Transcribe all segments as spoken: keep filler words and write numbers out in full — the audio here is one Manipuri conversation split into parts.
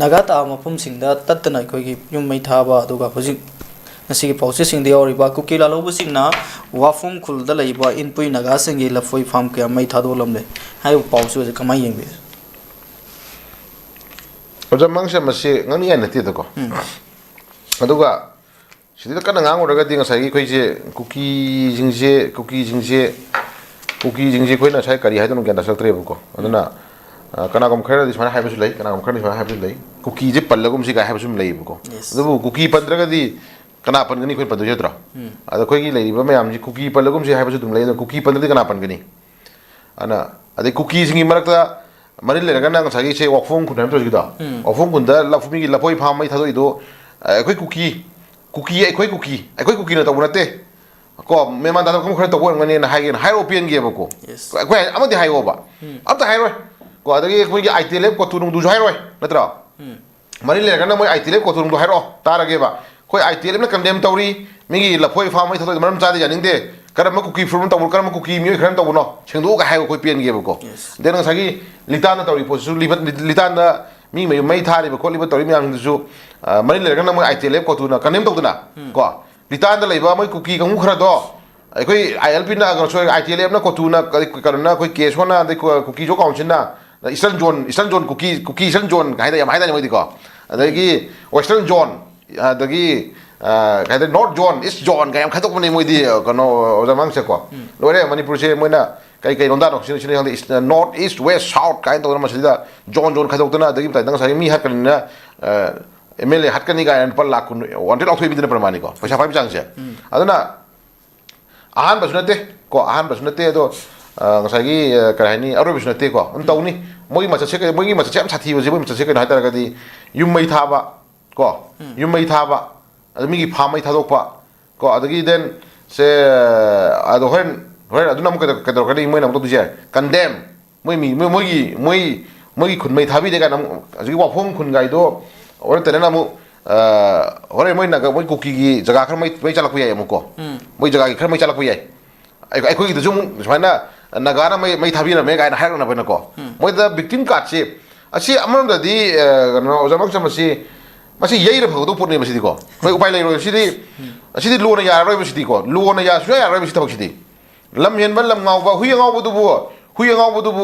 ꯅꯥꯒꯥ ꯇꯥꯕ ꯃꯐꯝꯁꯤꯡꯗ ꯇꯠꯇꯅ ꯑꯩꯈꯣꯏꯒꯤ ꯌꯨꯝ ꯃꯩ ꯊꯥꯕ, ꯑꯗꯨꯒ ꯍꯧꯖꯤꯛ ꯉꯁꯤꯒꯤ ꯄꯥꯎꯆꯦꯁꯤꯡꯗ ꯌꯥꯎꯔꯤꯕ ꯀꯨꯀꯤ ꯂꯥꯜꯍꯧꯕꯁꯤꯡꯅ ꯋꯥꯐꯝ ꯈꯨꯜꯗ ꯂꯩꯕ ꯏꯟꯄꯨꯏ ꯅꯥꯒꯥꯁꯤꯡꯒꯤ ꯂꯐꯣꯏ ꯐꯥꯝ ꯀꯌꯥ ꯃꯩ ꯊꯥꯗꯣꯛꯂꯝꯂꯦ ꯍꯥꯏꯔꯤꯕ ꯄꯥꯎꯁꯨ ꯍꯧꯖꯤꯛ ꯀꯃꯥꯏꯅ ꯌꯦꯡꯕꯤꯔꯤ? ꯑꯣꯖꯥ ꯃꯥꯡꯁꯦ, ꯃꯁꯤ ꯉꯥꯡꯅꯤꯡꯉꯥꯏ ꯅꯠꯇꯦꯗꯀꯣ꯫ ꯑꯗꯨꯒ ꯁꯤꯗ ꯀꯟꯅ ꯉꯥꯡꯉꯨꯔꯒꯗꯤ ꯉꯁꯥꯏꯒꯤ ꯑꯩꯈꯣꯏꯁꯦ ꯀꯨꯀꯤꯁꯤꯡꯁꯦ ꯀꯨꯀꯤꯁꯤꯡꯁꯦ ꯀꯨꯀꯤꯁꯤꯡꯁꯦ ꯑꯩꯈꯣꯏꯅ ꯉꯁꯥꯏ ꯀꯔꯤ ꯍꯥꯏꯗꯣꯏꯅꯣ ꯒ꯭ꯌꯥꯟ ꯇꯥꯁꯤꯜꯂꯛꯇ꯭ꯔꯦꯕꯀꯣ꯫ ꯑꯗꯨꯅ ꯑ, ꯀꯅꯥꯒꯨꯝꯕ ꯈꯔꯅꯗꯤ ꯁꯨꯃꯥꯏꯅ ꯍꯥꯏꯕꯁꯨ ꯂꯩ, ꯀꯅꯥꯒꯨꯝꯕ ꯈꯔꯅꯗꯤ ꯁꯨꯃꯥꯏꯅ ꯍꯥꯏꯕꯁꯨ ꯂꯩ, ꯀꯨꯀꯤꯁꯦ ꯄꯜꯂꯒꯨꯝꯁꯤ ꯀꯥꯏ ꯍꯥꯏꯕꯁꯨ ꯑꯗꯨꯝ ꯂꯩꯌꯦꯕꯀꯣ꯫ Yes. ꯑꯗꯨꯕꯨ ꯀꯨꯀꯤ ꯄꯟꯗ꯭ꯔꯒꯗꯤ ꯀꯅꯥ ꯄꯟꯒꯅꯤ? ꯑꯩꯈꯣꯏ ꯄꯟꯗꯣꯏꯁꯤ ꯅꯠꯇ꯭ꯔꯣ? ꯑꯗꯣ ꯑꯩꯈꯣꯏꯒꯤ ꯂꯩꯔꯤꯕ ꯃꯌꯥꯝꯁꯤ ꯀꯨꯀꯤ ꯄꯜꯂꯒꯨꯝꯁꯤ ꯍꯥꯏꯕꯁꯨ ꯑꯗꯨꯝ ꯂꯩ, ꯑꯗꯣ ꯀꯨꯀꯤ ꯄꯟꯗ꯭ꯔꯗꯤ ꯀꯅꯥ ꯄꯟꯒꯅꯤ? ꯑꯗꯨꯅ ꯑꯗꯩ ꯀꯨꯀꯤꯁꯤꯡꯒꯤ ꯃꯔꯛꯇ ꯃꯔꯤ ꯂꯩꯔꯒꯅ ꯉꯁꯥꯏꯒꯤ ꯁꯦ ꯋꯥꯐꯝ ꯈꯨꯟ ꯍꯥꯏꯕ ꯅꯠꯇ꯭ꯔꯣ ꯁꯤꯒꯤꯗꯣ? ꯋꯥꯐꯝ ꯈꯨꯟꯗ ꯂꯐꯨ-, ꯃꯤꯒꯤ ꯂꯐꯣꯏ ꯐꯥꯝ ꯃꯩ ꯊꯥꯗꯣꯛꯏꯗꯣ, ꯑ, ꯑꯩꯈꯣꯏ ꯀꯨꯀꯤ, ꯀꯨꯀꯤ, ꯑꯩꯈꯣꯏ ꯀꯨꯀꯤ, ꯑꯩꯈꯣꯏ ꯀꯨꯀꯤꯅ ꯇꯧꯕ ꯅꯠꯇꯦ ꯀꯣ, ꯃꯦꯟꯃꯥꯟ ꯇꯥꯗꯕ ꯀꯥꯡꯕꯨ ꯈꯔ ꯇꯧꯕ ꯑꯣꯏꯔꯝꯒꯅꯤꯅ ꯍꯥꯏꯒꯦꯅ ꯍꯥꯏꯔꯛꯑꯣ ꯄꯦꯟꯒꯦꯕꯀꯣ꯫ Yes. ꯑꯩꯈꯣꯏ ꯑꯃꯗꯤ ꯍꯥꯏꯔꯛꯑꯣꯕ꯫ ꯑꯝꯇ ꯍꯥꯏꯔꯣꯏ ꯀꯣ꯫ ꯑꯗꯒꯤ ꯑꯩꯈꯣꯏꯒꯤ ꯑꯥꯏ ꯇꯤ ꯑꯦꯜ ꯑꯦꯐ ꯀꯣꯇꯨ ꯅꯨꯡꯗꯨꯁꯨ ꯍꯥꯏꯔꯣꯏ ꯅꯠꯇ꯭ꯔꯣ? ꯃꯔꯤ ꯂꯩꯔꯒꯅ ꯃꯣꯏ ꯑꯥꯏ ꯇꯤ ꯑꯦꯜ ꯑꯦꯐ ꯀꯣꯇꯨ ꯅꯨꯡꯗꯨ ꯍꯥꯏꯔꯛꯑꯣ ꯇꯥꯔꯒꯦꯕ꯫ ꯑꯩꯈꯣꯏ ꯑꯥꯏ ꯇꯤ ꯑꯦꯜ ꯑꯦꯐꯅ ꯀꯟꯗꯦꯝ ꯇꯧꯔꯤ, ꯃꯤꯒꯤ ꯂꯐꯣꯏ ꯐꯥꯝ ꯃꯩ ꯊꯥꯗꯣꯛꯏꯗꯣ ꯃꯔꯝ ꯆꯥꯗꯦ, ꯌꯥꯅꯤꯡꯗꯦ, ꯀꯔꯝꯕ ꯀꯨꯀꯤ ꯐꯨꯔꯨꯞꯅ ꯇꯧꯕꯅꯣ, ꯀꯔꯝꯕ ꯀꯨꯀꯤ ꯃꯤꯑꯣꯏ ꯈꯔꯅ ꯇꯧꯕꯅꯣ ꯁꯦꯡꯗꯣꯛꯑꯒ ꯍꯥꯏꯌꯣ, ꯑꯩꯈꯣꯏ ꯄꯦꯟꯒꯦꯕꯀꯣ꯫ Yes. ꯑꯗꯩ ꯉꯁꯥꯏꯒꯤ ꯂꯤꯇꯥꯟꯗ ꯇꯧꯔꯤ ꯄꯣꯠꯁꯤꯁꯨ, ꯂꯤꯕ-, ꯂꯤꯇꯥꯟꯗ ꯃꯤ ꯃꯌꯨꯝ ꯃꯩ ꯊꯥꯔꯤꯕ ꯈꯣꯠꯂꯤꯕ ꯇꯧꯔꯤ ꯃꯌꯥꯝꯁꯤꯡꯗꯨꯁꯨ, ꯑ, ꯃꯔꯤ ꯂꯩꯔꯒꯅ ꯃꯣꯏ ꯑꯥꯏ ꯇꯤ ꯑꯦꯜ ꯑꯦꯐ ꯀꯣꯇꯨꯅ ꯀꯟꯗꯦꯝ ꯇꯧꯗꯅ ꯀꯣ, ꯂꯤꯇꯥꯟꯗ ꯂꯩꯕ ꯃꯣꯏ ꯀꯨꯀꯤ ꯀꯥꯡꯕꯨ ꯈꯔꯗꯣ ꯑꯩꯈꯣꯏ ꯑꯥꯏ ꯑꯦꯜ ꯄꯤꯅ, ꯁꯣꯔꯤ, ꯑꯥꯏ ꯇꯤ ꯑꯦꯜ ꯑꯦꯐꯅ ꯀꯣꯇꯨꯅ, ꯀꯩꯅꯣꯅ, ꯑꯩꯈꯣꯏ ꯀꯦ ꯑꯦꯁ ꯑꯣꯅ, ꯑꯗꯩ ꯀꯨ-, ꯀꯨꯀꯤ ꯖꯣ ꯀꯥꯎꯟꯁꯤꯜꯅ, ꯏꯁꯇꯔꯟ ꯖꯣꯟ, ꯏꯁꯇꯔꯟ ꯖꯣꯟ ꯀꯨꯀꯤ, ꯀꯨꯀꯤ ꯏꯁꯇꯔꯟ ꯖꯣꯟ ꯀꯥꯏꯅ ꯌꯥꯝ ꯍꯥꯏꯅꯔꯦ ꯃꯣꯏꯗꯤꯀꯣ꯫ ꯑꯗꯒꯤ ꯋꯦꯁꯇꯔꯟ ꯖꯣꯟ, ꯑꯗꯒꯤ, ꯑ, ꯀꯩ ꯍꯥꯏꯇꯥꯔꯦ, ꯅꯣꯔꯠ ꯖꯣꯟ, ꯏꯁ ꯖꯣꯟ ꯀꯥꯏ ꯌꯥꯝ ꯈꯥꯏꯗꯣꯛꯄꯅꯦ ꯃꯣꯏꯗꯤ, ꯀꯩꯅꯣ, ꯑꯣꯖꯥ ꯃꯥꯡꯁꯦꯀꯣ꯫ ꯂꯣꯏꯔꯦ, ꯃꯅꯤꯄꯨꯔꯁꯦ ꯃꯣꯏꯅ ꯀꯩ ꯀꯩ ꯂꯣꯟꯗꯥꯅꯣ ꯁꯤꯅ, ꯁꯤꯅ ꯈꯪꯗꯦ, ꯏꯁ-, ꯅꯣꯔꯠ, ꯏꯁ, ꯋꯦꯁ, ꯁꯥꯎꯠ ꯀꯥꯏꯅ ꯇꯧꯗꯅ ꯃꯁꯤꯗ ꯖꯣꯟ ꯖꯣꯟ ꯈꯥꯏꯗꯣꯛꯇꯅ, ꯑꯗꯒꯤ ꯃꯇꯥꯏꯗ ꯉꯁꯥꯏꯒꯤ ꯃꯤ ꯍꯥꯠꯀꯅꯤꯅ, ꯑ, ꯑꯦꯝ ꯑꯦꯜ ꯑꯦ ꯍꯥꯠꯀꯅꯤ ꯀꯥꯏꯅ ꯂꯨꯄꯥ ꯂꯥꯛ ꯀꯨꯟ ꯋꯥꯟꯇꯦꯠ ꯂꯥꯎꯊꯣꯛꯏ ꯃꯤꯗꯨꯅ ꯄ꯭ꯔꯃꯥꯅꯤꯀꯣ, ꯄꯩꯁꯥ ꯄꯥꯏꯕ ꯆꯥꯡꯁꯦ꯫ ꯑꯗꯨꯅ ꯑꯍꯥꯟꯕꯁꯨ ꯅꯠꯇꯦ ꯀꯣ, ꯑꯍꯥꯟꯕꯁꯨ ꯅꯠꯇꯦ, ꯑꯗꯣ, ꯑ, ꯉꯁꯥꯏꯒꯤ, ꯑ, ꯀꯔꯤ ꯍꯥꯏꯅꯤ, ꯑꯔꯣꯏꯕꯁꯨ ꯅꯠꯇꯦꯀꯣ꯫ ꯑꯗꯨꯝ ꯇꯧꯅꯤ꯫ ꯃꯣꯏꯒꯤ ꯃꯆꯠꯁꯦ ꯀꯩ-, ꯃꯣꯏꯒꯤ ꯃꯆꯠꯁꯦ ꯌꯥꯝ ꯁꯥꯊꯤꯕꯁꯦ, ꯃꯣꯏꯒꯤ ꯃꯆꯠꯁꯦ ꯀꯩꯅꯣ ꯍꯥꯏꯇꯥꯔꯒꯗꯤ, ꯌꯨꯝ ꯃꯩ ꯊꯥꯕ ꯀꯣ, ꯌꯨꯝ ꯃꯩ ꯊꯥꯕ, ꯑꯗ ꯃꯤꯒꯤ ꯐꯥꯝ ꯃꯩ ꯊꯥꯗꯣꯛꯄ ꯀꯣ, ꯑꯗꯒꯤ then ꯁꯦ, ꯑꯗꯣ ꯍꯣꯔꯦꯟ, ꯍꯣꯔꯦꯟ ꯑꯗꯨꯅ ꯑꯃꯨꯛ ꯀꯩꯗꯧ-, ꯀꯩꯗꯧꯔꯛꯀꯅꯤ? ꯃꯣꯏꯅ ꯑꯃꯨꯛ ꯇꯧꯗꯣꯏꯁꯦ ꯀꯟꯗꯦꯝ꯫ ꯃꯣꯏ ꯃꯤ, ꯃꯣꯏ, ꯃꯣꯏꯒꯤ, ꯃꯣꯏ, ꯃꯣꯏꯒꯤ ꯈꯨꯟ ꯃꯩ ꯊꯥꯕꯤꯔꯦ ꯀꯥꯏꯅ ꯑꯃꯨꯛ ꯍꯧꯖꯤꯛꯀꯤ ꯋꯥꯐꯝ ꯈꯨꯟꯒꯥꯏꯗꯣ ꯍꯣꯔꯦꯟ ꯇꯦꯅꯦꯟ ꯑꯃꯨꯛ, ꯑ, ꯍꯣꯔꯦꯟ ꯃꯣꯏ ꯅꯥꯒ-, ꯃꯣꯏ ꯀꯨꯀꯤꯒꯤ ꯖꯒꯥ ꯈꯔ ꯃꯩ, ꯃꯩ ꯆꯥꯛꯂꯛꯄ ꯌꯥꯏ ꯑꯃꯨꯛꯀꯣ꯫ ꯃꯣꯏ ꯖꯒꯥꯒꯤ ꯈꯔ ꯃꯩ ꯆꯥꯛꯂꯛꯄ ꯌꯥꯏ꯫ ꯑꯩ-, ꯑꯩꯈꯣꯏꯒꯤꯗꯁꯨ ꯑꯃꯨꯛ ꯁꯨꯃꯥꯏꯅ ꯅꯥꯒꯥꯅ ꯃꯩ, ꯃꯩ ꯊꯥꯕꯤꯔꯝꯃꯦ ꯀꯥꯏꯅ ꯍꯥꯏꯔꯛꯅꯕꯅꯀꯣ꯫ ꯃꯣꯏꯗ ꯚꯤꯛꯇꯤꯝ ꯀꯥꯔꯠꯁꯦ ꯑꯁꯤ ꯑꯃꯔꯣꯝꯗꯗꯤ, ꯑ, ꯀꯩꯅꯣ, ꯑꯣꯖꯥ ꯃꯪꯆꯝ, ꯑꯁꯤ, ꯃꯁꯤ ꯌꯩꯔ ꯐꯒꯗꯧꯕ ꯄꯣꯠꯅꯦꯕ꯫ ꯁꯤꯗꯤꯀꯣ, ꯑꯩꯈꯣꯏ ꯎꯄꯥꯏ ꯂꯩꯔꯣꯏ꯫ ꯁꯤꯗꯤ, ꯑꯁꯤꯗꯤ ꯂꯣꯅ ꯌꯥꯔꯔꯣꯏꯕ꯫ ꯁꯤꯗꯤꯀꯣ, ꯂꯣꯅ ꯌꯥ-, ꯁꯨꯡꯌꯥ ꯌꯥꯔꯔꯣꯏꯕ ꯁꯤ ꯊꯕꯛꯁꯤꯗꯤ꯫ ꯂꯝ ꯍꯦꯟꯕ, ꯂꯝ ꯉꯥꯎꯕ, ꯍꯨꯏ ꯑꯉꯥꯎꯕꯗꯨꯕꯨ, ꯍꯨꯏ ꯑꯉꯥꯎꯕꯗꯨꯕꯨ,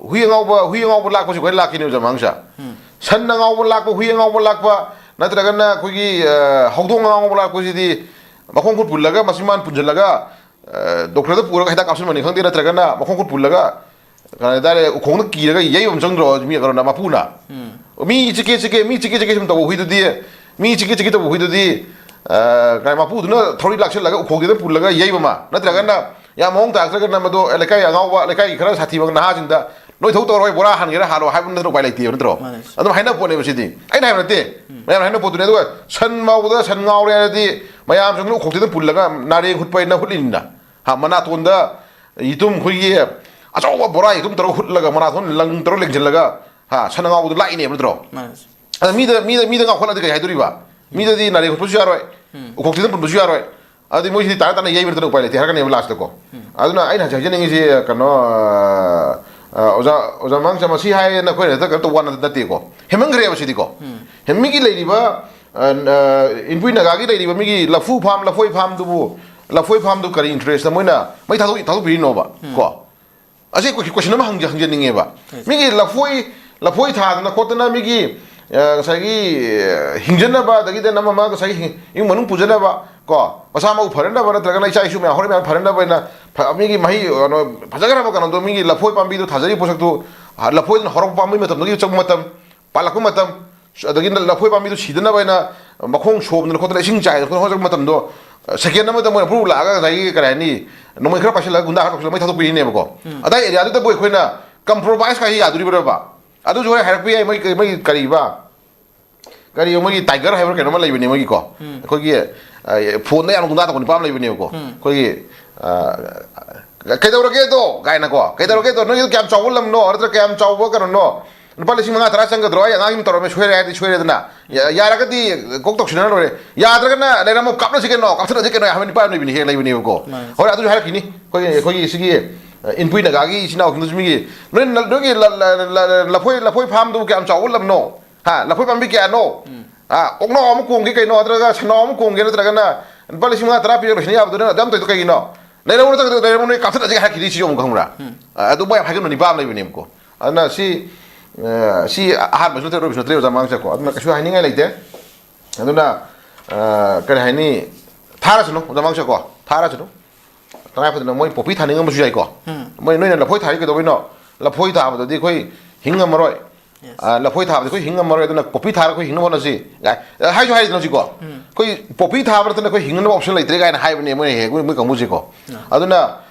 ꯍꯨꯏ ꯑꯉꯥꯎꯕ, ꯍꯨꯏ ꯑꯉꯥꯎꯕ ꯂꯥꯛꯄꯁꯤ ꯑꯩꯈꯣꯏ ꯂꯥꯛꯈꯤꯅꯦ, ꯑꯣꯖꯥ ꯃꯪꯆꯝ꯫ ꯎꯝ꯫ ꯁꯟ ꯑꯉꯥꯎꯕ ꯂꯥꯛꯄ, ꯍꯨꯏ ꯑꯉꯥꯎꯕ ꯂꯥꯛꯄ, ꯅꯠꯇ꯭ꯔꯒꯅ ꯑꯩꯈꯣꯏꯒꯤ, ꯑ, ꯍꯧꯗꯣꯡ ꯑꯉꯥꯎꯕ ꯂꯥꯛꯄꯁꯤꯗꯤ ꯃꯈꯣꯡ ꯈꯨꯠ ꯄꯨꯜꯂꯒ, ꯃꯆꯤꯟ ꯃꯥꯟ ꯄꯨꯟꯁꯤꯜꯂꯒ, ꯑ, ꯗꯣꯛꯇꯔꯗ ꯄꯨꯔꯒ ꯍꯤꯗꯥꯛ ꯀꯥꯞꯁꯤꯟꯕꯅꯤ ꯈꯪꯗꯦ, ꯅꯠꯇ꯭ꯔꯒꯅ ꯃꯈꯣꯡ ꯈꯨꯠ ꯄꯨꯜꯂꯒ, ꯀꯩ ꯍꯥꯏꯇꯥꯔꯦ, ꯎꯈꯣꯡꯗ ꯀꯤꯔꯒ ꯌꯩꯕ ꯑꯃ ꯆꯪꯗ꯭ꯔꯣ? ꯃꯤ, ꯀꯩꯅꯣꯅ, ꯃꯄꯨꯅ꯫ ꯎꯝ꯫ ꯃꯤ ꯆꯤꯛꯀꯦ, ꯆꯤꯛꯀꯦ, ꯃꯤ ꯆꯤꯛꯀꯦ, ꯆꯤꯛꯀꯦ ꯁꯨꯝ ꯇꯧꯕ ꯍꯨꯏꯗꯨꯗꯤ, ꯃꯤ ꯆꯤꯛꯀꯦ, ꯆꯤꯛꯀꯦ ꯇꯧꯕ ꯍꯨꯏꯗꯨꯗꯤ, ꯑ, ꯀꯩ, ꯃꯄꯨꯗꯨꯅ ꯊꯧꯔꯤ ꯂꯥꯛꯁꯤꯜꯂꯒ ꯎꯈꯣꯡꯗꯨꯗ ꯄꯨꯜꯂꯒ ꯌꯩꯕ ꯑꯃ, ꯅꯠꯇ꯭ꯔꯒꯅ ꯌꯥꯝ ꯃꯑꯣꯡ ꯇꯥꯔꯛꯇ꯭ꯔꯒꯅ ꯃꯗꯣ, ꯑꯦ, ꯂꯩꯀꯥꯏ ꯑꯉꯥꯎꯕ, ꯂꯩꯀꯥꯏꯒꯤ ꯈꯔ ꯁꯥꯊꯤꯕ ꯅꯍꯥꯁꯤꯡꯗ, "ꯅꯣꯏ ꯊꯧ ꯇꯧꯔꯣꯏ, ꯕꯣꯔꯥ ꯍꯥꯟꯒꯦꯔꯥ ꯍꯥꯜꯂꯣ" ꯍꯥꯏꯕ ꯅꯠꯇꯅ ꯎꯄꯥꯏ ꯂꯩꯇꯦꯕ, ꯅꯠꯇ꯭ꯔꯣ? ꯃꯥꯅꯦ꯫ ꯑꯗꯨꯝ ꯍꯥꯏꯅꯕ ꯄꯣꯠꯅꯦꯕ ꯁꯤꯗꯤ꯫ ꯑꯩꯅ ꯍꯥꯏꯕ ꯅꯠꯇꯦ꯫ ꯎꯝ꯫ ꯃꯌꯥꯝꯅ ꯍꯥꯏꯅꯕ ꯄꯣꯠꯇꯨꯅꯦ꯫ ꯑꯗꯨꯒ ꯁꯟ ꯉꯥꯎꯕꯗ ꯁꯟ ꯉꯥꯎꯔꯦ ꯍꯥꯏꯔꯗꯤ ꯃꯌꯥꯝꯁꯤꯡꯗꯨꯅ ꯎꯈꯣꯛꯇꯨꯗ ꯄꯨꯜꯂꯒ ꯅꯥꯔꯦꯡ ꯍꯨꯠꯄ ꯍꯥꯏꯅ ꯍꯨꯠꯂꯤꯅꯤꯅ꯫ ꯍꯥ, ꯃꯅꯥꯇꯣꯟꯗ ꯌꯦꯇꯨꯝ, ꯑꯩꯈꯣꯏꯒꯤ ꯑꯆꯧꯕ ꯕꯣꯔꯥ ꯌꯦꯇꯨꯝ ꯇꯧꯔꯒ ꯍꯨꯠꯂꯒ, ꯃꯅꯥꯇꯣꯟ ꯂꯪ ꯇꯧꯔꯒ ꯂꯦꯡꯁꯤꯜꯂꯒ, ꯍꯥ, ꯁꯟ ꯑꯉꯥꯎꯕꯗꯣ ꯂꯥꯛꯏꯅꯦꯕ, ꯅꯠꯇ꯭ꯔꯣ? ꯃꯥꯅꯦ꯫ ꯑꯗ ꯃꯤꯗ, ꯃꯤꯗ, ꯃꯤꯗ ꯉꯥꯎꯈꯠꯂꯗꯤ ꯀꯩ ꯍꯥꯏꯗꯣꯔꯤꯕ? ꯎꯝ꯫ ꯃꯤꯗꯗꯤ ꯅꯥꯔꯦꯡ ꯍꯨꯠꯄꯁꯨ ꯌꯥꯔꯣꯏ, ꯎꯝ꯫ ꯎꯈꯣꯛꯇꯨꯗ ꯄꯨꯟꯕꯁꯨ ꯌꯥꯔꯣꯏ꯫ ꯑꯗꯨꯗꯤ ꯃꯣꯏꯁꯤꯗꯤ ꯇꯥꯅ ꯇꯥꯅ ꯌꯩꯕ ꯅꯠꯇꯅ ꯎꯄꯥꯏ ꯂꯩꯇꯦ ꯍꯥꯏꯔꯛꯀꯅꯦꯕ ꯂꯥꯁꯇꯀꯣ꯫ ꯎꯝ꯫ ꯑꯗꯨꯅ ꯑꯩꯅ ꯍꯧꯖꯤꯛ ꯍꯥꯏꯖꯅꯤꯡꯉꯤꯁꯤ, ꯀꯩꯅꯣ, ꯑ, ꯑ, ꯑꯣꯖꯥ, ꯑꯣꯖꯥ ꯃꯥꯡꯆꯝ, ꯃꯁꯤ ꯍꯥꯏꯌꯦꯅ ꯑꯩꯈꯣꯏꯅ ꯍꯦꯛꯇ ꯀꯩꯅꯣ ꯇꯧꯕ ꯋꯥ ꯅꯠꯇꯦꯀꯣ꯫ ꯍꯦꯟꯃꯟꯈ꯭ꯔꯦꯕ ꯁꯤꯗꯤꯀꯣ꯫ ꯎꯝ꯫ ꯍꯦꯟ-, ꯃꯤꯒꯤ ꯂꯩꯔꯤꯕ, ꯑ, ꯑ, ꯏꯟꯄꯨꯏ ꯅꯥꯒꯥꯒꯤ ꯂꯩꯔꯤꯕ ꯃꯤꯒꯤ ꯂꯐꯨ ꯐꯥꯝ, ꯂꯐꯣꯏ ꯐꯥꯝꯗꯨꯕꯨ, ꯂꯐꯣꯏ ꯐꯥꯝꯗꯨ ꯀꯔꯤ interest ꯃꯣꯏꯅ ꯃꯩ ꯊꯥꯗꯣꯛ-, ꯊꯥꯗꯣꯛꯄꯤꯔꯤꯅꯣꯕ? ꯎꯝ꯫ ꯀꯣ? ꯑꯁꯤ ꯀꯣꯏ-, question ꯑꯃ ꯍꯪꯖ-, ꯍꯪꯖꯅꯤꯡꯉꯦꯕ꯫ Yes꯫ ꯃꯤꯒꯤ ꯂꯐꯣꯏ, ꯂꯐꯣꯏ ꯊꯥꯗꯅ ꯈꯣꯠꯇꯅ ꯃꯤꯒꯤ, ꯑ, ꯉꯁꯥꯏꯒꯤ, ꯑ, ꯍꯤꯡꯖꯅꯕ, ꯑꯗꯒꯤꯗꯤ ꯅꯝ ꯑꯃ ꯉꯁꯥꯏꯒꯤ ꯍꯤꯡ-, ꯏꯃꯨꯡ ꯃꯅꯨꯡ ꯄꯨꯖꯅꯕ, ꯀꯣ, ꯃꯁꯥ ꯃꯎ ꯐꯔꯅꯕ, ꯅꯠꯇ꯭ꯔꯒꯅ ꯏꯆꯥ ꯏꯁꯨ ꯃꯌꯥꯝ, ꯍꯣꯔꯦꯟ ꯃꯌꯥꯝ ꯐꯔꯅꯕ ꯍꯥꯏꯅ ꯐ-, ꯃꯤꯒꯤ ꯃꯍꯩ, ꯀꯩꯅꯣ, ꯐꯖꯈ꯭ꯔꯕ ꯀꯩꯅꯣꯗꯣ, ꯃꯤꯒꯤ ꯂꯐꯣꯏ ꯄꯥꯝꯕꯤꯗꯣ ꯊꯥꯖꯔꯤꯕ ꯄꯣꯠꯁꯛꯇꯣ, ꯑ, ꯂꯐꯣꯏꯗꯨꯅ ꯍꯧꯔꯛꯄ ꯄꯥꯝꯕꯤ ꯃꯇꯝꯗꯒꯤ ꯆꯪꯕ ꯃꯇꯝ, ꯄꯥꯜꯂꯛꯄ ꯃꯇꯝ, ꯑꯗꯒꯤ ꯂꯐꯣꯏ ꯄꯥꯝꯕꯤꯗꯨ ꯁꯤꯗꯅꯕ ꯍꯥꯏꯅ ꯃꯈꯣꯡ ꯁꯣꯝꯗꯅ ꯈꯣꯠꯇꯅ ꯏꯁꯤꯡ ꯆꯥꯏꯗꯅ ꯈꯣꯠꯇꯅ ꯍꯧꯖꯤꯛ ꯃꯇꯝꯗꯣ, ꯑ, second ꯑꯃꯗ ꯃꯣꯏꯅ ꯐꯨꯔꯨ ꯂꯥꯛꯑꯒ ꯉꯁꯥꯏꯒꯤ, ꯀꯔꯤ ꯍꯥꯏꯅꯤ, ꯅꯣꯡꯃꯩ ꯈꯔ ꯄꯥꯏꯁꯤꯜꯂꯒ ꯒꯨꯟꯗꯥ ꯈꯔ ꯀꯧꯁꯤꯜꯂꯒ ꯃꯩ ꯊꯥꯗꯣꯛꯄꯤꯔꯤꯅꯦꯕꯀꯣ꯫ ꯎꯝ꯫ ꯑꯗꯥꯏ area ꯗꯨꯗꯕꯨ ꯑꯩꯈꯣꯏꯅ compromise ꯀꯥꯏꯁꯤ ꯌꯥꯗꯣꯔꯤꯕ꯭ꯔꯕ? ꯑꯗꯨꯁꯨ ꯍꯣꯏ ꯍꯥꯏꯔꯛꯄ ꯌꯥꯏ, ꯃꯣꯏ, ꯃꯣꯏ ꯀꯔꯤꯕ? ꯀꯔꯤ, ꯃꯣꯏꯒꯤ tiger ꯍꯥꯏꯕ꯭ꯔꯥ ꯀꯩꯅꯣꯝꯃ ꯂꯩꯕꯅꯦ ꯃꯣꯏꯒꯤꯀꯣ꯫ ꯎꯝ꯫ ꯑꯩꯈꯣꯏꯒꯤ, ꯑ, phone ꯗ ꯌꯥꯝꯅ ꯒꯨꯟꯗꯥ ꯇꯧꯕ ꯅꯨꯄꯥ ꯑꯃ ꯂꯩꯕꯅꯦꯕꯀꯣ꯫ ꯎꯝ꯫ ꯑꯩꯈꯣꯏꯒꯤ, ꯑ, "ꯀꯩꯗꯧꯔꯒꯦꯗꯣ?" ꯀꯥꯏꯅꯀꯣ꯫ "ꯀꯩꯗꯧꯔꯒꯦꯗꯣ? ꯅꯣꯏꯒꯤꯗꯣ ꯀꯌꯥꯝ ꯆꯥꯎꯕ ꯂꯝꯅꯣ? ꯅꯠꯇ꯭ꯔꯒ ꯀꯌꯥꯝ ꯆꯥꯎꯕ ꯀꯩꯅꯣꯅꯣ? ꯂꯨꯄꯥ ꯂꯤꯁꯤꯡ ꯃꯉꯥ ꯇꯔꯥ ꯆꯪꯒꯗ꯭ꯔꯣ? ꯑꯩ ꯑꯉꯥꯡꯁꯤꯡ ꯇꯧꯔꯝꯃꯦ, ꯁꯣꯏꯔꯦ ꯍꯥꯏꯔꯗꯤ ꯁꯣꯏꯔꯦꯗꯅ꯫ ꯌꯥ-, ꯌꯥꯔꯒꯗꯤ ꯀꯣꯛ ꯇꯧꯁꯤꯟꯅꯔ ꯂꯣꯏꯔꯦ꯫ ꯌꯥꯗ꯭ꯔꯒꯅ ꯂꯩꯔꯝꯃꯣ, ꯀꯥꯞꯅꯁꯤ ꯀꯩꯅꯣ, ꯀꯥꯞꯊꯠꯅꯁꯤ ꯀꯩꯅꯣ" ꯍꯥꯏꯕ ꯅꯨꯄꯥ ꯑꯃ ꯂꯩꯕꯅꯤ, ꯍꯦꯛ ꯂꯩꯕꯅꯦꯕꯀꯣ꯫ ꯃꯥꯅꯦ꯫ ꯍꯣꯏ, ꯑꯗꯨꯁꯨ ꯍꯥꯏꯔꯛꯈꯤꯅꯤ꯫ ꯑꯩꯈꯣꯏꯒꯤ, ꯑꯩꯈꯣꯏꯒꯤ ꯁꯤꯒꯤ, ꯏꯟꯄꯨꯏ ꯅꯥꯒꯥꯒꯤ ꯏꯆꯤꯟ ꯏꯅꯥꯎꯁꯤꯡꯗꯨꯁꯨ ꯃꯤꯒꯤ, ꯅꯣꯏ ꯅ-, ꯅꯣꯏꯒꯤ ꯂ-, ꯂ-, ꯂ-, ꯂ-, ꯂꯐꯣꯏ, ꯂꯐꯣꯏ ꯐꯥꯝꯗꯨꯕꯨ ꯀꯌꯥꯝ ꯆꯥꯎꯕ ꯂꯝꯅꯣ? ꯍꯥ? ꯂꯐꯣꯏ ꯄꯥꯝꯕꯤ ꯀꯌꯥꯅꯣ? ꯎꯝ꯫ ꯑ, ꯑꯣꯛꯅꯥꯎ ꯑꯃ ꯀꯣꯡꯒꯦ ꯀꯩꯅꯣ, ꯅꯠꯇ꯭ꯔꯒ ꯁꯟꯅꯥꯎ ꯑꯃ ꯀꯣꯡꯒꯦ, ꯅꯠꯇ꯭ꯔꯒꯅ ꯂꯨꯄꯥ ꯂꯤꯁꯤꯡ ꯃꯉꯥ ꯇꯔꯥ ꯄꯤꯔꯒ ꯂꯣꯏꯁꯤꯟ ꯌꯥꯕꯗꯨꯅ ꯑꯗꯨ ꯌꯥꯝ ꯇꯧꯔꯤꯗꯣ ꯀꯩꯒꯤꯅꯣ? ꯂꯩꯔꯝꯃꯣ, ꯅꯠꯇ꯭ꯔꯒ ꯂꯩꯔꯝꯃꯣ, ꯅꯣꯏ ꯀꯥꯞꯊꯠꯂꯁꯤ ꯍꯥꯏꯔꯛꯈꯤꯗꯣꯏꯁꯤ ꯌꯦꯡꯉꯨ, ꯈꯪꯕ꯭ꯔꯥ? ꯎꯝ꯫ ꯑ, ꯑꯗꯨ ꯃꯣꯏ ꯌꯥꯝ ꯍꯥꯏꯒꯟꯕ ꯅꯤꯄꯥ ꯑꯃ ꯂꯩꯕꯅꯦꯕꯀꯣ꯫ ꯑꯗꯨꯅ ꯁꯤ, ꯑ, ꯁꯤ ꯑꯍꯥꯟꯕꯁꯨ ꯅꯠꯇ꯭ꯔꯦ, ꯑꯔꯣꯏꯕꯁꯨ ꯅꯠꯇ꯭ꯔꯦ, ꯑꯣꯖꯥ ꯃꯥꯡꯁꯦꯀꯣ꯫ ꯑꯗꯨꯅ ꯀꯩꯁꯨ ꯍꯥꯏꯅꯤꯡꯉꯥꯏ ꯂꯩꯇꯦ꯫ ꯑꯗꯨꯅ, ꯑ, ꯀꯔꯤ ꯍꯥꯏꯅꯤ? ꯊꯥꯔꯁꯅꯨ, ꯑꯣꯖꯥ ꯃꯥꯡꯁꯦꯀꯣ, ꯊꯥꯔꯁꯅꯨ꯫ ꯇꯉꯥꯏ ꯐꯗꯅ ꯃꯣꯏ ꯄꯣꯄꯤ ꯊꯥꯅꯤꯡꯉꯝꯕꯁꯨ ꯌꯥꯏꯀꯣ꯫ ꯎꯝ꯫ ꯃꯣꯏ, "ꯅꯣꯏꯅ ꯂꯐꯣꯏ ꯊꯥꯔꯤ ꯀꯩꯗꯧꯕꯩꯅꯣ? ꯂꯐꯣꯏ ꯊꯥꯕꯗꯗꯤ ꯑꯩꯈꯣꯏ ꯍꯤꯡ ꯉꯝꯃꯔꯣꯏ꯫ Yes. ꯑ, ꯂꯐꯣꯏ ꯊꯥꯕꯗꯤ ꯑꯩꯈꯣꯏ ꯍꯤꯡ ꯉꯝꯃꯔꯣꯏ, ꯑꯗꯨꯅ ꯄꯣꯄꯤ ꯊꯥꯔꯒ ꯑꯩꯈꯣꯏ ꯍꯤꯡꯅꯕ ꯍꯣꯠꯅꯁꯤ", ꯒꯥꯏ, ꯑ, ꯍꯥꯏꯁꯨ ꯍꯥꯏꯔꯤꯗꯅ ꯍꯧꯖꯤꯛꯀꯣ꯫ ꯎꯝ꯫ ꯑꯩꯈꯣꯏ ꯄꯣꯄꯤ ꯊꯥꯕ ꯅꯠꯇꯅ ꯑꯩꯈꯣꯏ ꯍꯤꯡꯅꯕ option ꯂꯩꯇ꯭ꯔꯦ ꯀꯥꯏꯅ ꯍꯥꯏꯕꯅꯦ ꯃꯣꯏꯅ ꯍꯦꯛ, ꯃꯣꯏ, ꯃꯣꯏ ꯀꯥꯡꯕꯨꯁꯦꯀꯣ꯫ ꯎꯝ꯫ ꯑꯗꯨꯅ,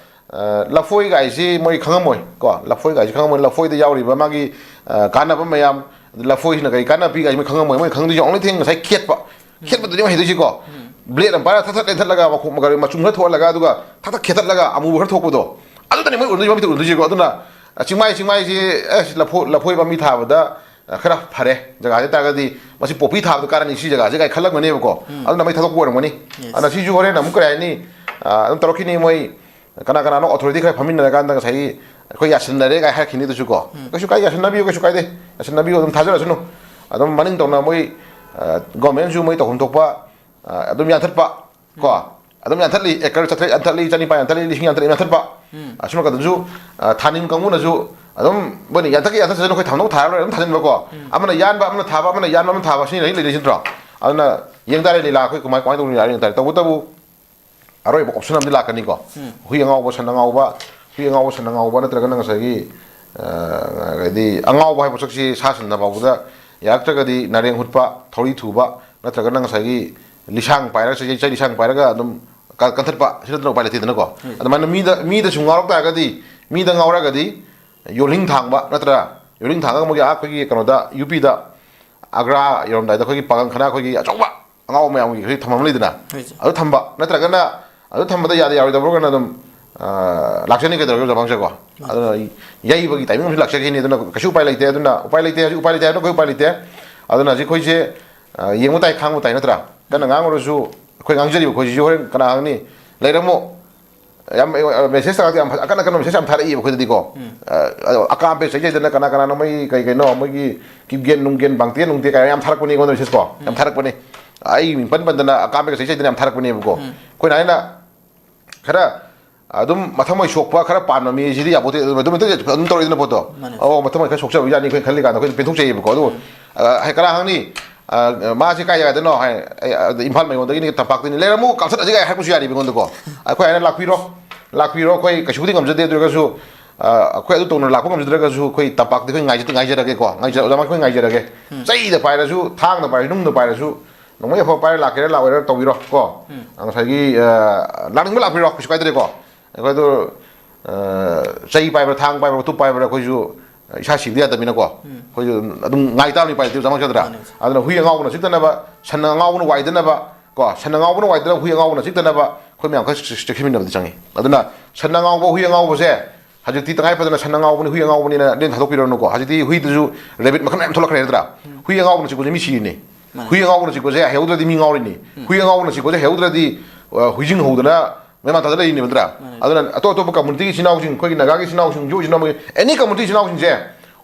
ꯑ, ꯂꯐꯣꯏ ꯒꯥꯏꯁꯤ ꯃꯣꯏ ꯈꯪꯉꯝꯃꯣꯏ ꯀꯣ, ꯂꯐꯣꯏ ꯒꯥꯏꯁꯤ ꯈꯪꯉꯝꯃꯣꯏ, ꯂꯐꯣꯏꯗ ꯌꯥꯎꯔꯤꯕ ꯃꯥꯒꯤ, ꯑ, ꯀꯥꯟꯅꯕ ꯃꯌꯥꯝ, ꯂꯐꯣꯏꯁꯤꯅ ꯀꯔꯤ ꯀꯥꯟꯅꯕ ꯄꯤ ꯒꯥꯏꯁꯤ ꯃꯣꯏ ꯈꯪꯉꯝꯃꯣꯏ, ꯃꯣꯏ ꯈꯪꯗꯣꯏꯁꯦ only thing ꯉꯁꯥꯏ ꯈꯦꯠꯄ꯫ ꯎꯝ꯫ ꯈꯦꯠꯄꯗꯨꯅꯤ ꯃꯣꯏ ꯍꯩꯗꯣꯏꯁꯤꯀꯣ꯫ ꯎꯝ꯫ Blade ꯑꯃ ꯄꯥꯏꯔꯒ ꯊꯠ ꯊꯠ ꯂꯦꯟꯊꯠꯂꯒ ꯃꯈꯣꯡ ꯃꯈꯩ ꯃꯆꯨꯝ ꯈꯔ ꯊꯣꯛꯍꯜꯂꯒ ꯑꯗꯨꯒ ꯊꯠ ꯊꯠ ꯈꯦꯠꯇꯠꯂꯒ ꯑꯃꯨꯕ ꯈꯔ ꯊꯣꯛꯄꯗꯣ, ꯑꯗꯨꯗꯅꯤ ꯃꯣꯏ ꯎꯔꯝꯗꯣꯏꯁꯦ, ꯃꯃꯤꯠꯇ ꯎꯔꯝꯗꯣꯏꯁꯦꯀꯣ꯫ ꯑꯗꯨꯅ, ꯑ, ꯆꯤꯡꯃꯥꯏ, ꯆꯤꯡꯃꯥꯏꯁꯤ, ꯑꯦ, ꯂꯐꯣꯏ, ꯂꯐꯣꯏ ꯄꯥꯝꯕꯤ ꯊꯥꯕꯗ, ꯑ, ꯈꯔ ꯐꯔꯦ ꯖꯒꯥꯁꯦ ꯇꯥꯔꯒꯗꯤ, ꯃꯁꯤ ꯄꯣꯄꯤ ꯊꯥꯕꯗ ꯀꯥꯟꯅꯅꯤ ꯁꯤ ꯖꯒꯥꯁꯦ ꯀꯥꯏ ꯈꯜꯂꯝꯒꯅꯦꯕꯀꯣ꯫ ꯎꯝ꯫ ꯑꯗꯨꯅ ꯃꯩ ꯊꯥꯗꯣꯛꯄ ꯑꯣꯏꯔꯝꯒꯅꯤ꯫ Yes. ꯑꯗꯨꯅ ꯁꯤꯁꯨ ꯍꯣꯔꯦꯟ ꯑꯃꯨꯛ ꯀꯔꯤ ꯍꯥꯏꯅꯤ, ꯑ, ꯑꯗꯨꯝ ꯇꯧꯔꯛꯈꯤꯅꯤ ꯃꯣꯏ꯫ ꯀꯅꯥ ꯀꯅꯥꯅꯣ authority ꯈꯔ ꯐꯝꯃꯤꯟꯅꯔꯀꯥꯟꯗ ꯉꯁꯥꯏꯒꯤ ꯑꯩꯈꯣꯏ ꯌꯥꯁꯤꯟꯅꯔꯦ ꯀꯥꯏ ꯍꯥꯏꯔꯛꯈꯤꯅꯤ꯫ ꯑꯗꯨꯁꯨ ꯀꯣ, ꯎꯝ꯫ ꯀꯩꯁꯨ ꯀꯥꯏ, ꯌꯥꯁꯤꯟꯅꯕꯤꯌꯨ, ꯀꯩꯁꯨ ꯀꯥꯏꯗꯦ, ꯌꯥꯁꯤꯟꯅꯕꯤꯌꯨ, ꯑꯗꯨꯝ ꯊꯥꯖꯔꯁꯅꯨ꯫ ꯑꯗꯨꯝ ꯃꯅꯤꯡ ꯇꯧꯅ ꯃꯣꯏ, ꯑ, government ꯁꯨ ꯃꯣꯏ ꯇꯧꯐꯝ ꯊꯣꯛꯄ, ꯑ, ꯑꯗꯨꯝ ꯌꯥꯟꯊꯠꯄ ꯀꯣ, ꯎꯝ꯫ ꯑꯗꯨꯝ ꯌꯥꯟꯊꯠꯂꯤ, acre ꯆꯥꯇ꯭ꯔꯦꯠ ꯌꯥꯟꯊꯠꯂꯤ, ꯆꯅꯤꯄꯥꯟ ꯌꯥꯟꯊꯠꯂꯤ, ꯂꯤꯁꯤꯡ ꯌꯥꯟꯊꯠꯂꯤ, ꯌꯥꯟꯊꯠꯄ꯫ ꯎꯝ꯫ ꯑꯁꯨꯝ ꯅꯥꯀꯟꯗꯁꯨ, ꯑ, ꯊꯥꯅꯤꯡꯕ ꯀꯥꯡꯕꯨꯅꯁꯨ ꯑꯗꯨꯝ ꯃꯣꯏꯅ ꯌꯥꯟꯊꯠꯀꯦ ꯌꯥꯟꯊꯠꯁꯅꯨ, ꯑꯩꯈꯣꯏ ꯊꯥꯅꯕ ꯊꯥꯔ ꯂꯣꯏꯔꯦ, ꯑꯗꯨꯝ ꯊꯥꯖꯤꯟꯕ ꯀꯣ꯫ ꯎꯝ꯫ ꯑꯃꯅ ꯌꯥꯟꯕ, ꯑꯃꯅ ꯊꯥꯕ, ꯑꯃꯅ ꯌꯥꯟꯕ, ꯑꯃꯅ ꯊꯥꯕ, ꯁꯤꯅꯤ ꯂꯩ, ꯂꯩꯔꯤꯁꯤ ꯅꯠꯇ꯭ꯔꯣ? ꯑꯗꯨꯅ ꯌꯦꯡ ꯇꯥꯔꯦ ꯂꯤꯂꯥ ꯑꯩꯈꯣꯏ ꯀꯃꯥꯏ, ꯀꯃꯥꯏꯅ ꯇꯧꯗꯣꯏꯅꯣ ꯌꯦꯡ ꯇꯥꯔꯦ꯫ ꯇꯧꯕꯇꯕꯨ ꯑꯔꯣꯏꯕ option ꯑꯃꯗꯤ ꯂꯥꯛꯀꯅꯤꯀꯣ꯫ ꯎꯝ꯫ ꯍꯨꯏ ꯑꯉꯥꯎꯕ, ꯁꯟ ꯑꯉꯥꯎꯕ, ꯍꯨꯏ ꯑꯉꯥꯎꯕ, ꯁꯟ ꯑꯉꯥꯎꯕ ꯅꯠꯇ꯭ꯔꯒꯅ ꯉꯁꯥꯏꯒꯤ, ꯑ, ꯍꯥꯏꯗꯤ ꯑꯉꯥꯎꯕ ꯍꯥꯏꯕ ꯄꯣꯠꯁꯛꯁꯤ ꯁꯥ ꯁꯟꯗ ꯐꯥꯎꯕꯗ ꯌꯥꯔꯛꯇ꯭ꯔꯒꯗꯤ ꯅꯥꯔꯦꯡ ꯍꯨꯠꯄ, ꯊꯧꯔꯤ ꯊꯨꯕ, ꯅꯠꯇ꯭ꯔꯒꯅ ꯉꯁꯥꯏꯒꯤ ꯂꯤꯁꯥꯡ ꯄꯥꯏꯔꯒ, ꯆꯩ, ꯆꯩ ꯂꯤꯁꯥꯡ ꯄꯥꯏꯔꯒ ꯑꯗꯨꯝ ꯀ-, ꯀꯟꯊꯠꯄ, ꯁꯤ ꯅꯠꯇꯅ ꯎꯄꯥꯏ ꯂꯩꯇꯦꯗꯅꯀꯣ꯫ ꯎꯝ꯫ ꯑꯗꯨꯃꯥꯏꯅ ꯃꯤꯗ, ꯃꯤꯗꯁꯨ ꯉꯥꯎꯔꯛ ꯇꯥꯔꯒꯗꯤ, ꯃꯤꯗ ꯉꯥꯎꯔꯒꯗꯤ ꯌꯣꯜꯍꯤꯡ ꯊꯥꯡꯕ ꯅꯠꯇ꯭ꯔꯥ? ꯌꯣꯜꯍꯤꯡ ꯊꯥꯡꯉꯒ ꯃꯣꯏꯒꯤ ꯑꯥ ꯑꯩꯈꯣꯏꯒꯤ ꯀꯩꯅꯣꯗ, ꯌꯨ ꯄꯤꯗ, ꯑꯒ꯭ꯔꯥ ꯌꯧꯔꯝꯗꯥꯏꯗ ꯑꯩꯈꯣꯏꯒꯤ ꯄꯥꯡꯒꯜ ꯈꯅꯥ ꯑꯩꯈꯣꯏꯒꯤ ꯑꯆꯧꯕ ꯑꯉꯥꯎꯕ ꯃꯌꯥꯝꯒꯤ ꯍꯧꯖꯤꯛ ꯊꯝꯐꯝ ꯂꯩꯗꯅ, ꯍꯣꯏ, ꯏꯆꯦ꯫ ꯑꯗꯨ ꯊꯝꯕ ꯅꯠꯇ꯭ꯔꯒꯅ, ꯑꯗꯨ ꯊꯝꯕꯗ ꯌꯥꯗ ꯌꯥꯔꯣꯏꯗꯕ ꯑꯣꯏꯔꯒꯅ ꯑꯗꯨꯝ, ꯑ, ꯂꯥꯛꯆꯅꯤ ꯀꯩꯗꯧꯔꯒꯦ ꯑꯣꯖꯥ ꯃꯥꯡꯁꯦꯀꯣ꯫ ꯎꯝ꯫ ꯑꯗꯨꯅ ꯌꯩꯕꯒꯤ timing ꯑꯃꯁꯨ ꯂꯥꯛꯆꯈꯤꯅꯤ꯫ ꯑꯗꯨꯅ ꯀꯩꯁꯨ ꯎꯄꯥꯏ ꯂꯩꯇꯦ꯫ ꯑꯗꯨꯅ ꯎꯄꯥꯏ ꯂꯩꯇꯦ ꯍꯥꯏꯁꯨ ꯎꯄꯥꯏ ꯂꯩꯇꯦ ꯍꯥꯏꯕꯅ ꯑꯩꯈꯣꯏ ꯎꯄꯥꯏ ꯂꯩꯇꯦ꯫ ꯑꯗꯨꯅ ꯍꯧꯖꯤꯛ ꯑꯩꯈꯣꯏꯁꯦ, ꯑ, ꯌꯦꯡꯕ ꯇꯥꯏ, ꯈꯥꯡꯕ ꯇꯥꯏ ꯅꯠꯇ꯭ꯔꯥ? ꯀꯟꯅ ꯉꯥꯡꯉꯨꯔꯁꯨ ꯑꯩꯈꯣꯏ ꯉꯥꯡꯖꯔꯤꯕ ꯑꯩꯈꯣꯏꯁꯤꯁꯨ ꯍꯣꯔꯦꯟ ꯀꯅꯥ ꯈꯪꯅꯤ, ꯂꯩꯔꯝꯃꯣ, ꯌꯥꯝ ꯃꯦꯁꯦꯖ ꯊꯥꯔꯛꯇꯦ, ꯌꯥꯝ ꯑꯀꯟ ꯑꯀꯟꯕ ꯃꯦꯁꯦꯖ ꯌꯥꯝ ꯊꯥꯔꯛꯏꯕ ꯑꯩꯈꯣꯏꯗꯗꯤꯀꯣ꯫ ꯑ, ꯑꯗꯣ ꯑꯀꯥꯝꯄꯩ ꯆꯩꯖꯩꯗꯅ ꯀꯅꯥ ꯀꯅꯥꯅꯣ ꯃꯣꯏꯒꯤ ꯀꯩ ꯀꯩꯅꯣ ꯃꯣꯏꯒꯤ ꯀꯤꯞꯒꯦꯟ ꯅꯨꯡꯒꯦꯟ ꯕꯥꯡꯇꯦꯟ ꯅꯨꯡꯇꯦ ꯀꯥꯏꯅ ꯌꯥꯝ ꯊꯥꯔꯛꯄꯅꯤ ꯑꯩꯉꯣꯟꯗ ꯃꯦꯁꯦꯖ ꯀꯣ꯫ ꯌꯥꯝ ꯊꯥꯔꯛꯄꯅꯤ꯫ ꯑꯩ ꯃꯤꯡ ꯄꯟ ꯄꯟꯗꯅ ꯑꯀꯥꯝꯄꯩ ꯆꯩꯖꯩꯗꯅ ꯌꯥꯝ ꯊꯥꯔꯛꯄꯅꯦꯕꯀꯣ꯫ ꯑꯩꯈꯣꯏꯅ ꯍꯥꯏꯅ ꯈꯔ ꯑꯗꯨꯝ ꯃꯊꯃꯣꯏ ꯁꯣꯛꯄ ꯈꯔ ꯄꯥꯟꯕ ꯃꯤꯁꯤꯗꯤ ꯌꯥꯄꯣꯠꯇꯦ꯫ ꯑꯗꯨꯝ ꯑꯗꯨꯝ ꯇꯧꯔꯛꯏꯗꯅ ꯄꯣꯠꯇꯣ꯫ ꯃꯥꯅꯦ꯫ ꯑꯣ, ꯃꯊꯃꯣꯏ ꯈꯔ ꯁꯣꯛꯆꯕ ꯌꯥꯅꯤ ꯑꯩꯈꯣꯏꯅ ꯈꯜꯂꯤ ꯀꯥꯟꯗ ꯑꯩꯈꯣꯏꯅ ꯄꯦꯟꯊꯣꯛꯆꯩꯌꯦꯕꯀꯣ꯫ ꯑꯗꯨ ꯎꯝ꯫ ꯑ, ꯍꯥꯏ ꯀꯅꯥ ꯍꯪꯅꯤ? ꯑ, ꯃꯥꯁꯤ ꯀꯥꯏ ꯖꯒꯥꯗꯅꯣ ꯍꯥꯏ, ꯑꯩ, ꯑ, ꯏꯝꯐꯥꯜ ꯃꯌꯣꯟꯗꯒꯤꯅꯤ, ꯇꯝꯄꯥꯛꯇꯒꯤꯅꯤ, ꯂꯩꯔꯝꯃꯨ ꯀꯥꯞꯊꯠꯂꯁꯤ ꯀꯥꯏ ꯍꯥꯏꯔꯛꯄꯁꯨ ꯌꯥꯔꯤꯕ ꯑꯩꯉꯣꯟꯗꯀꯣ꯫ ꯑꯩꯈꯣꯏ ꯍꯥꯏꯅ ꯂꯥꯛꯄꯤꯔꯣ, ꯂꯥꯛꯄꯤꯔꯣ, ꯑꯩꯈꯣꯏ ꯀꯩꯁꯨꯕꯨꯗꯤ ꯉꯝꯖꯗꯦ꯫ ꯑꯗꯨ ꯑꯣꯏꯔꯒꯁꯨ, ꯑ, ꯑꯩꯈꯣꯏ ꯑꯗꯨ ꯇꯧꯅ ꯂꯥꯛꯄ ꯉꯝꯖꯗ꯭ꯔꯒꯁꯨ ꯑꯩꯈꯣꯏ ꯇꯝꯄꯥꯛꯇ ꯑꯩꯈꯣꯏ ꯉꯥꯏꯖ-, ꯉꯥꯏꯖꯔꯒꯦꯀꯣ꯫ ꯉꯥꯏꯖ-, ꯑꯣꯖꯥ ꯃꯥ ꯑꯩꯈꯣꯏ ꯉꯥꯏꯖꯔꯒꯦ꯫ ꯎꯝ꯫ ꯆꯩꯗ ꯄꯥꯏꯔꯁꯨ, ꯊꯥꯡꯅ ꯄꯥꯏꯔꯁꯨ, ꯅꯨꯡꯅ ꯄꯥꯏꯔꯁꯨ, ꯅꯣꯡꯃꯩ ꯑꯐꯕ ꯄꯥꯏꯔ ꯂꯥꯛꯀꯦꯔꯥ ꯂꯥꯛꯑꯣꯏꯔꯥ ꯇꯧꯕꯤꯔꯣ ꯀꯣ꯫ ꯎꯝ꯫ ꯉꯁꯥꯏꯒꯤ, ꯑ, ꯂꯥꯛꯅꯤꯡꯕ ꯂꯥꯛꯄꯤꯔꯣ, ꯀꯩꯁꯨ ꯀꯥꯏꯗ꯭ꯔꯦꯀꯣ꯫ ꯑꯩꯈꯣꯏꯗꯣ, ꯑ, ꯆꯩ ꯄꯥꯏꯕ꯭ꯔꯥ, ꯊꯥꯡ ꯄꯥꯏꯕ꯭ꯔꯥ, ꯇꯨꯞ ꯄꯥꯏꯕ꯭ꯔꯥ, ꯑꯩꯈꯣꯏꯁꯨ ꯏꯁꯥ ꯁꯤꯕꯗꯤ ꯌꯥꯗꯕꯅꯤꯅꯀꯣ꯫ ꯎꯝ꯫ ꯑꯩꯈꯣꯏꯁꯨ ꯑꯗꯨꯝ ꯉꯥꯏ ꯇꯥꯕꯅꯤ, ꯎꯄꯥꯏ ꯂꯩꯇꯦ, ꯆꯥꯃꯛ ꯆꯠꯇ꯭ꯔꯥ? ꯃꯥꯅꯦ꯫ ꯑꯗꯨꯅ ꯍꯨꯏ ꯑꯉꯥꯎꯕꯅ ꯆꯤꯛꯇꯅꯕ, ꯁꯟ ꯑꯉꯥꯎꯕꯅ ꯋꯥꯏꯗꯅꯕ ꯀꯣ, ꯁꯟ ꯑꯉꯥꯎꯕꯅ ꯋꯥꯏꯗꯅꯕ, ꯍꯨꯏ ꯑꯉꯥꯎꯕꯅ ꯆꯤꯛꯇꯅꯕ ꯑꯩꯈꯣꯏ ꯃꯌꯥꯝ ꯈꯔ ꯆꯦꯛꯁꯤꯟꯃꯤꯟꯅꯕꯗꯤ ꯆꯪꯉꯤ꯫ ꯑꯗꯨꯅ ꯁꯟ ꯑꯉꯥꯎꯕ, ꯍꯨꯏ ꯑꯉꯥꯎꯕꯁꯦ ꯍꯧꯖꯤꯛꯇꯤ ꯇꯉꯥꯏ ꯐꯗꯅ ꯁꯟ ꯑꯉꯥꯎꯕꯅꯤ, ꯍꯨꯏ ꯑꯉꯥꯎꯕꯅꯤꯅ ꯂꯦꯟ ꯊꯥꯗꯣꯛꯄꯤꯔꯅꯨꯀꯣ꯫ ꯍꯧꯖꯤꯛꯇꯤ ꯍꯨꯏꯗꯁꯨ ꯔꯦꯕꯤꯠ ꯃꯈꯜ ꯃꯌꯥꯝ ꯊꯣꯛꯂꯛꯈ꯭ꯔꯦ ꯅꯠꯇ꯭ꯔꯥ? ꯎꯝ꯫ ꯍꯨꯏ ꯑꯉꯥꯎꯕꯅ ꯆꯤꯛꯄꯁꯦ ꯃꯤ ꯁꯤꯔꯤꯅꯤ꯫ ꯃꯥꯅꯦ꯫ ꯍꯨꯏ ꯑꯉꯥꯎꯕꯅ ꯆꯤꯛꯄꯁꯦ ꯍꯩꯍꯧꯗ꯭ꯔꯗꯤ ꯃꯤ ꯉꯥꯎꯔꯤꯅꯤ꯫ ꯎꯝ꯫ ꯍꯨꯏ ꯑꯉꯥꯎꯕꯅ ꯆꯤꯛꯄꯁꯦ ꯍꯩꯍꯧꯗ꯭ꯔꯗꯤ, ꯑ, ꯍꯨꯏꯁꯤꯡ ꯍꯧꯗꯅ ꯃꯦꯟ ꯃꯥꯟ ꯇꯥꯗ ꯂꯩꯔꯤꯅꯦꯕ ꯅꯠꯇ꯭ꯔꯥ? ꯃꯥꯅꯦ꯫ ꯑꯗꯨꯅ ꯑꯇꯣꯞ ꯑꯇꯣꯞꯄ ꯀꯝꯃꯨꯅꯤꯇꯤꯒꯤ ꯏꯆꯤꯟ ꯏꯅꯥꯎꯁꯤꯡ, ꯑꯩꯈꯣꯏꯒꯤ ꯅꯥꯒꯥꯒꯤ ꯏꯆꯤꯟ ꯏꯅꯥꯎꯁꯤꯡꯁꯨ, ꯏꯆꯤꯟ ꯏꯅꯥꯎ ꯑꯦꯅꯤ ꯀꯝꯃꯨꯅꯤꯇꯤ ꯏꯆꯤꯟ ꯏꯅꯥꯎꯁꯤꯡꯁꯦ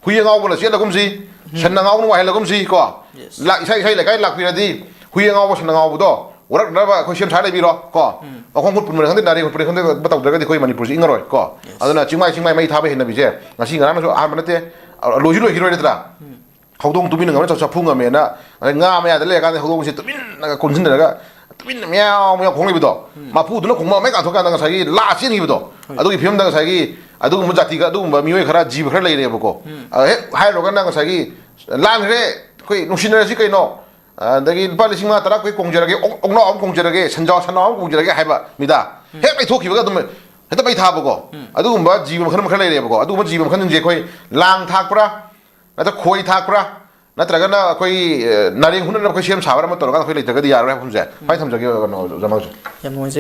ꯍꯨꯏ ꯑꯉꯥꯎꯕꯅ ꯆꯦꯜꯂꯒꯨꯝꯁꯤ, ꯎꯝ꯫ ꯁꯟ ꯑꯉꯥꯎꯕꯅ ꯋꯥꯏꯍꯜꯂꯒꯨꯝꯁꯤ ꯀꯣ꯫ Yes꯫ ꯂꯥꯛ-, ꯏꯁꯥ, ꯏꯁꯥ ꯂꯩꯀꯥꯏ ꯂꯥꯛꯄꯤꯔꯗꯤ ꯍꯨꯏ ꯑꯉꯥꯎꯕ, ꯁꯟ ꯑꯉꯥꯎꯕꯗꯣ ꯋꯥꯔꯛꯅꯕ ꯑꯩꯈꯣꯏ ꯁꯦꯝ ꯁꯥ ꯂꯩꯕꯤꯔꯣ ꯀꯣ꯫ ꯎꯝ꯫ ꯃꯈꯣꯡ ꯈꯨꯠ ꯄꯨꯟꯕꯅꯤ ꯈꯪꯗꯦ, ꯅꯥꯔꯤ ꯈꯨꯠꯄꯅꯤ ꯈꯪꯗꯦ, ꯇꯧꯗ꯭ꯔꯒꯗꯤ ꯑꯩꯈꯣꯏ ꯃꯅꯤꯄꯨꯔꯁꯤ ꯏꯪꯉꯔꯣꯏ ꯀꯣ꯫ Yes꯫ ꯑꯗꯨꯅ ꯆꯤꯡꯃꯥꯏ, ꯆꯤꯡꯃꯥꯏ ꯃꯩ ꯊꯥꯕ ꯍꯩꯅꯕꯤꯁꯦ ꯉꯁꯤ ꯉꯔꯥꯡꯅꯁꯨ ꯑꯍꯥꯟꯕ ꯅꯠꯇꯦ, ꯑ, ꯂꯣꯏꯁꯨ ꯂꯣꯏꯈꯤꯔꯣꯏ ꯅꯠꯇ꯭ꯔꯥ? ꯎꯝ꯫ ꯍꯧꯗꯣꯡ ꯇꯨꯃꯤꯟꯅ ꯉꯝꯅ ꯆꯐꯨ ꯉꯝꯃꯦꯅ, ꯑꯗꯩ ꯉꯥ ꯃꯌꯥꯗ ꯂꯩꯔꯀꯥꯟꯗ ꯍꯧꯗꯣꯡꯁꯦ ꯇꯨꯃꯤꯟꯅꯒ ꯀꯣꯟꯁꯤꯟꯅꯔꯒ ꯇꯨꯃꯤꯟꯅ ꯃꯌꯥꯎ ꯃꯌꯥꯎ ꯈꯣꯡ ꯂꯩꯕꯗꯣ, ꯎꯝ꯫ ꯃꯄꯨꯗꯨꯅ ꯈꯣꯡꯕ ꯃꯩ ꯀꯥꯟꯊꯣꯛꯀꯥꯟꯗ ꯉꯁꯥꯏꯒꯤ ꯂꯥ ꯆꯦꯟꯈꯤꯕꯗꯣ, ꯍꯣꯏ꯫ ꯑꯗꯨꯒꯤ ꯐꯤꯕꯝꯗ ꯉꯁꯥꯏꯒꯤ ꯑꯗꯨꯒꯨꯝꯕ ꯖꯥꯇꯤꯒ ꯑꯗꯨꯒꯨꯝꯕ ꯃꯤꯑꯣꯏ ꯈꯔ, ꯖꯤꯕ ꯈꯔ ꯂꯩꯔꯦꯕꯀꯣ꯫ ꯎꯝ꯫ ꯑ, ꯍꯦꯛ ꯍꯥꯏꯔꯨꯔꯒꯅ ꯉꯁꯥꯏꯒꯤ ꯂꯥꯟꯈ꯭ꯔꯦ, ꯑꯩꯈꯣꯏ ꯅꯨꯡꯁꯤꯅꯔꯁꯤ ꯀꯩꯅꯣ, ꯑꯗꯒꯤ ꯂꯨꯄꯥ ꯂꯤꯁꯤꯡ ꯃꯉꯥ ꯇꯔꯥ ꯑꯩꯈꯣꯏ ꯀꯣꯡꯖꯔꯒꯦ, ꯑꯣꯛ-, ꯑꯣꯛꯅꯥꯎ ꯑꯃ ꯀꯣꯡꯖꯔꯒꯦ, ꯁꯟꯖꯥꯎ ꯁꯟꯅꯥꯎ ꯑꯃ ꯀꯣꯡꯖꯔꯒꯦ ꯍꯥꯏꯕ ꯃꯤꯗ ꯎꯝ꯫ ꯍꯦꯛ ꯂꯩꯊꯣꯛꯈꯤꯕꯒ ꯑꯗꯨꯝ ꯍꯦꯛꯇ ꯃꯩ ꯊꯥꯕꯀꯣ꯫ ꯎꯝ꯫ ꯑꯗꯨꯒꯨꯝꯕ ꯖꯤꯕ ꯃꯈꯜ ꯃꯈꯜ ꯂꯩꯔꯦꯕꯀꯣ꯫ ꯑꯗꯨꯒꯨꯝꯕ ꯖꯤꯕ ꯃꯈꯜꯁꯤꯡꯁꯦ ꯑꯩꯈꯣꯏ ꯂꯥꯡ ꯊꯥꯛꯄ꯭ꯔꯥ, ꯅꯠꯇ꯭ꯔ ꯈꯣꯏ ꯊꯥꯛꯄ꯭ꯔꯥ, ꯅꯠꯇ꯭ꯔꯒꯅ ꯑꯩꯈꯣꯏ, ꯑ, ꯅꯥꯔꯦꯡ ꯍꯨꯠꯅꯅꯕ ꯑꯩꯈꯣꯏ ꯁꯦꯝ ꯁꯥꯕ꯭ꯔꯥ ꯑꯃ ꯇꯧꯔꯀꯥꯟꯗ ꯑꯩꯈꯣꯏ ꯂꯩꯇ꯭ꯔꯒꯗꯤ ꯌꯥꯔꯣꯏ ꯍꯥꯏꯕ ꯋꯥꯐꯝꯁꯦ ꯎꯝ꯫ ꯁꯨꯃꯥꯏꯅ ꯊꯝꯖꯒꯦ, ꯀꯩꯅꯣ, ꯑꯣꯖꯥ ꯃꯥꯡꯁꯨ꯫ ꯌꯥꯝ ꯅꯨꯡꯉꯥꯏꯖꯩ꯫